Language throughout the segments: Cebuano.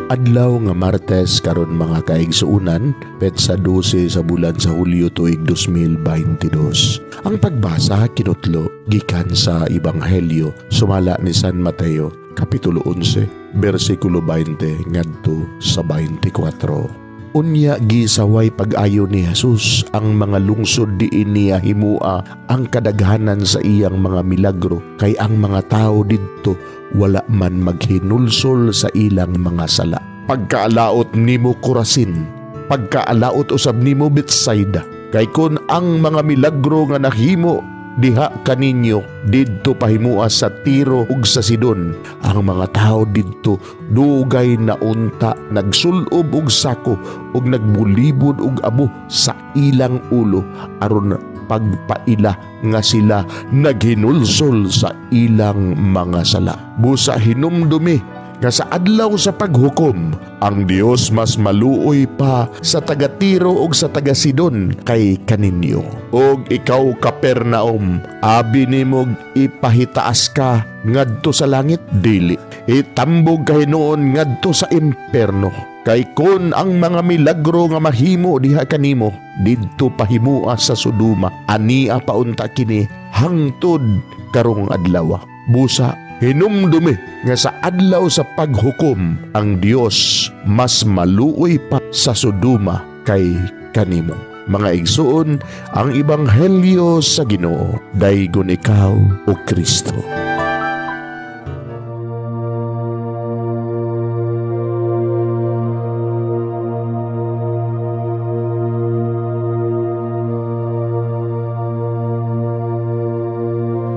Adlaw nga Martes karon, mga kaigsuunan, petsa 12 sa bulan sa Hulyo, tuig 2022. Ang pagbasa kinutlo gikan sa Ebanghelyo sumala ni San Mateo, kapitulo 11, bersikulo 20 ngadto sa 24. Unya gisaway pag-ayo ni Jesus ang mga lungsod diin niya himua ang kadaghanan sa iyang mga milagro, kay ang mga tao didto wala man maghinulsol sa ilang mga sala. Pagkaalaot nimo, Corazin, pagkaalaot usab nimo, Bethsaida, kay kon ang mga milagro nga nahimo diha kaninyo didto pahimua sa Tiro ug sa Sidon, ang mga tao didto dugay na unta nagsulob og sako ug nagbulibod og abo sa ilang ulo aron pagpaila nga sila naghinulsol sa ilang mga sala. Busa hinumdumi nga sa adlaw sa paghukom, ang Dios mas maluoy pa sa taga Tiro ug sa taga Sidon kay kaninyo. Og ikaw, Capernaum, abi nimo ipahitaas ka ngadto sa langit? Dili, itambog ka hinuon ngadto sa imperno. Kay kon ang mga milagro nga mahimo diha kanimo didto pahimua sa Sodoma, ania pa unta kini hangtod karong adlaw. Busa hinumdumi nga sa adlaw sa paghukom, ang Dios mas maluoy pa sa Sodoma kay kanimo. Mga igsuon, ang ebanghelyo sa Ginoo. Daygon ikaw, o Kristo.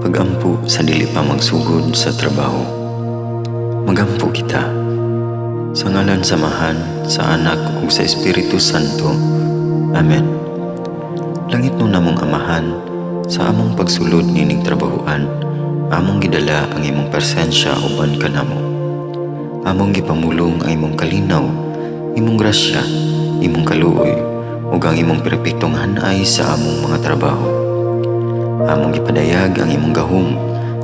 Pagampo sa dili pa magsugod sa trabaho. Magampo kita. Sa ngalan sa Amahan, sa Anak ug sa Espiritu Santo. Amen. Langitnon namong Amahan, sa among pagsulod nining trabahoan, among gidala ang imong presensya uban kanamo. Among gipamulong ang imong kalinaw, imong grasya, imong kaluoy, ug ang imong perpektong hanay sa among mga trabaho. Among gipadayag ang imong gahom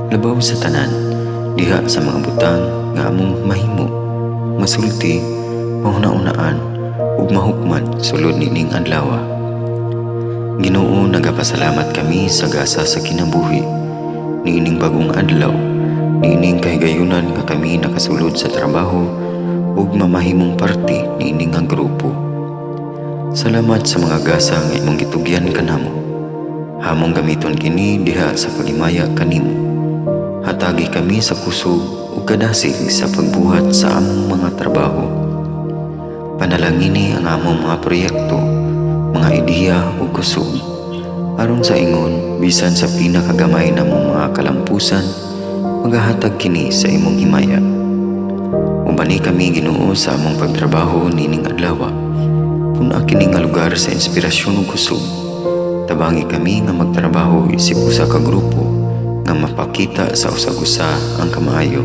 labaw sa tanan diha sa mga butang nga among mahimo, masulti, mahuna-unaan ug mahukman sulod nining adlaw. Ginoo, nagapasalamat kami sa gasa sa kinabuhi niining bagong adlaw, niining kahigayunan nga kami nakasulod sa trabaho ug mamahimong parte niini nga grupo. Salamat sa mga gasa nga imong gitugyan kanamo. Among gamiton kini diha sa paghimaya kanimo. Hatagi kami sa kusog ug kadasig sa pagbuhat sa among mga trabaho. Panalangini ang among mga proyekto, mga ideya ug kusog. Aron sa ingon, bisan sa pinakagamay namong mga kalampusan, magahatag kini sa imong himaya. Ubani kami, Ginoo, sa among pagtrabaho nining adlaw. Pun-a kini nga lugar sa inspirasyon ug kusog. Tabangi kami nga magtrabaho isip usa ka grupo nga mapakita sa usag-usa ang kamaayo.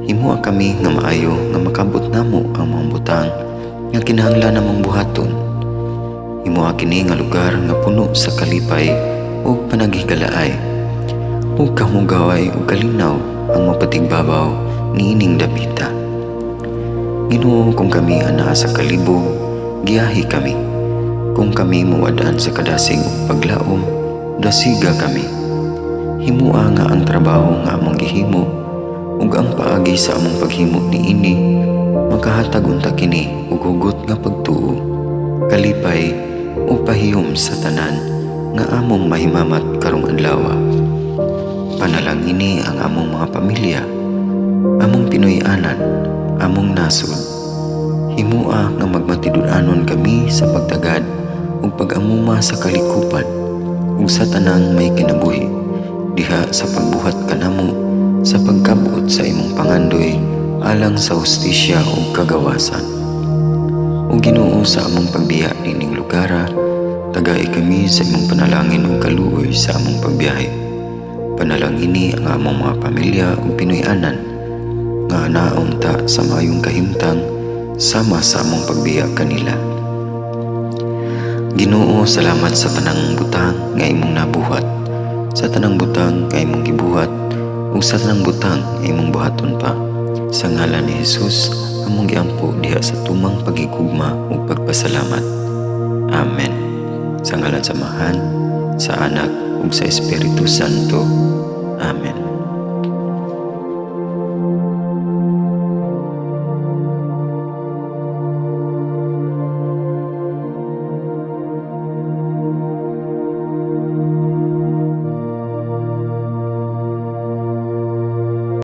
Himoa kami nga maayo nga makabot namo ang mga butang nga kinahanglan namong buhaton. Himoa kini nga lugar nga puno sa kalipay ug panaghigalaay. Ug kahugaway ug kalinaw ang mapatigbabaw niining dapita. Ginoo, kung kami anaa sa kalibog, giyahi kami. Kung kami muwad-an sa kadasig ug paglaom, dasiga kami. Himua nga ang trabaho nga among gihimo ug ang paagi sa among paghimo niini makahatag unta kini og hugot nga pagtuo, kalipay ug pahiyom sa tanan nga among mahimamat karong adlaw. Panalangini ang among mga pamilya, among Pinoy-anan, among nasod. Himua nga magmatinud-anon kami sa pagtagad ug pag-amuma sa kalikupan ug sa tanang may kinabuhi diha sa pagbuhat kanamo sa pagkabot sa imong pangandoy alang sa hustisya ug kagawasan. O Ginoo, sa among pagbiya nining lugara, tagai kami sa imong panalangin ug kaluoy sa among pagbiyahe. Panalangini ang among mga pamilya ug Pinoy-anan nga naunta sa maayong kahimtang sama sa among pagbiya kanila. Ginoo, salamat sa tanang butang nga imong nabuhat, sa tanang butang nga imong gibuhat, ug sa tanang butang nga imong buhaton pa. Sa ngalan ni Jesus. among giampo diha sa tumang paghigugma ug pagpasalamat. Amen. Sa ngalan sa Amahan, sa Anak ug sa Espiritu Santo.